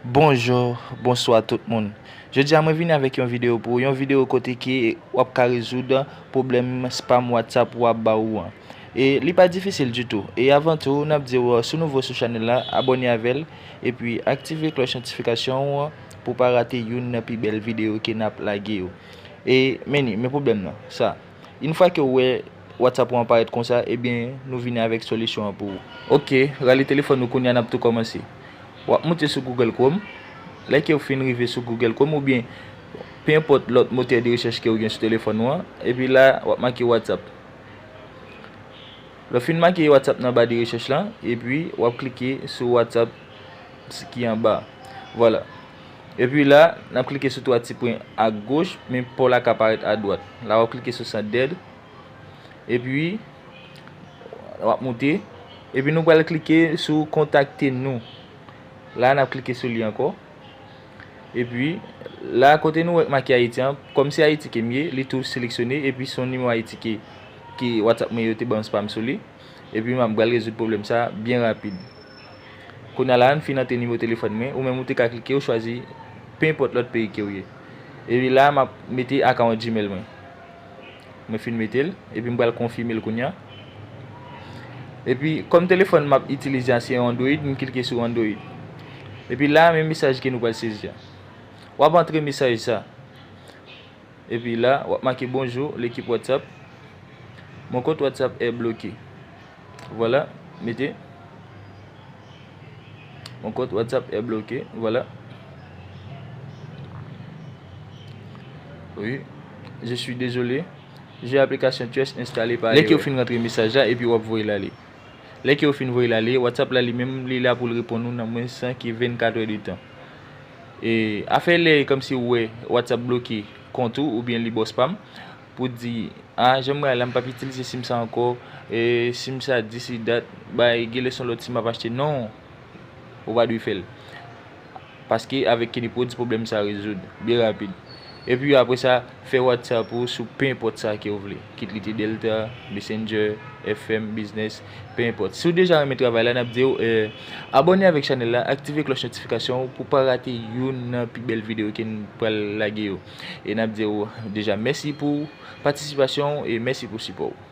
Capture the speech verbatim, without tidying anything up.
Bonjou, bonswa tout moun. Jodi a mwen vini avèk yon videyo pou ou, yon videyo kote ke w ap ka rezoud pwoblèm spam WhatsApp ou ap ba ou an. E li pa difisil ditou. E avan tou, n ap di w, si w nouvo sou chanèl la, abòne avè l, epi aktive klòch notifikasyon ou an pou w pa rate youn nan pi bèl videyo ke n ap lage yo. E men ni, men pwoblèm nan, sa. Yon fwa ke w wè WhatsApp ou an parèt konsa, ebyen, nou vini avèk solisyon an pou ou. Oke, rale telefòn ou kounye a, n ap tou kòmanse. W ap moute sou Google Chrome. Lè ke w fin rive sou Google Chrome oubyen penenpòt lòt motè de rechèch ke w gen sou telefòn ou an, epi la, w ap make WhatsApp. Lè w fin make WhatsApp nan ba de rechèch la, epi w ap klike sou WhatsApp ki anba. Vwala. Epi la, n ap klike sou twa ti pwen agoch, men pa w la ka parèt adwat. La, w ap klike sou send dead. Epi, w ap moute. Epi, nou pral klike sou kontakte nou. La, n ap klike sou li ankò. Epi, la, kote nou wè make Ayiti an, kòm se Ayiti ke m ye, li tou seleksyone. Epi, se yon nimewo Ayiti ke, ke WhatsApp mwen yo te ban m spam sou li. Epi, m ap pral rezoud pwoblèm sa a byen rapid. Kounye a la, n fin antre nimewo telefòn mwen, ou menm ou te ka klike, ou chwazi, penenpòt lòt peyi ke w ye. Epi la, m ap mete akawont Gmail mwen. Mwen fin mete l, epi m pral konfime l kounye a. Epi, kòm telefòn m ap itilize a se yon Android, m klike sou Android. Epi la, men mesaj ke nou pral sezi a. W ap antre mesaj sa. Epi la, w ap make bonjou, lekip WhatsApp. Mon compte WhatsApp est bloqué. Vwala, mete. Mon compte WhatsApp est bloqué. Vwala. Oui. Je suis désolé. J'ai l'application Threads installée par erreur. Lè ke w fin rantre mesaj la, epi w ap voye l ale. Lè ke w fin voye l ale, WhatsApp la li menm, li la pou l reponn ou nan mwens ke vennkat è de tan. E, afè lè kòmsi w wè WhatsApp bloke kont ou oubyen li ba w spam, pou di, a, jan m wè a la, m p ap itilize sim sa ankò, e, sim sa disi dat, bay, genlè se yon lòt sim m ap achte. Non, ou pa dwe fè l. Paske avèk Kenny Prodz, pwoblèm sa rezoud byen rapid. Epi apre sa, fè WhatsApp ou sou penenpòt sa ke w vle. Kit li te Delta, Messenger, F M, Business, penenpòt. Si w deja renmen travay la, n ap di w, eh, abòne avèk chanèl la, aktive klòch notifikasyon ou pou w pa rate youn nan pi bèl videyo ke n pral lage yo. E n ap di w deja mèsi pou patisipasyon w e mèsi pou sipò w.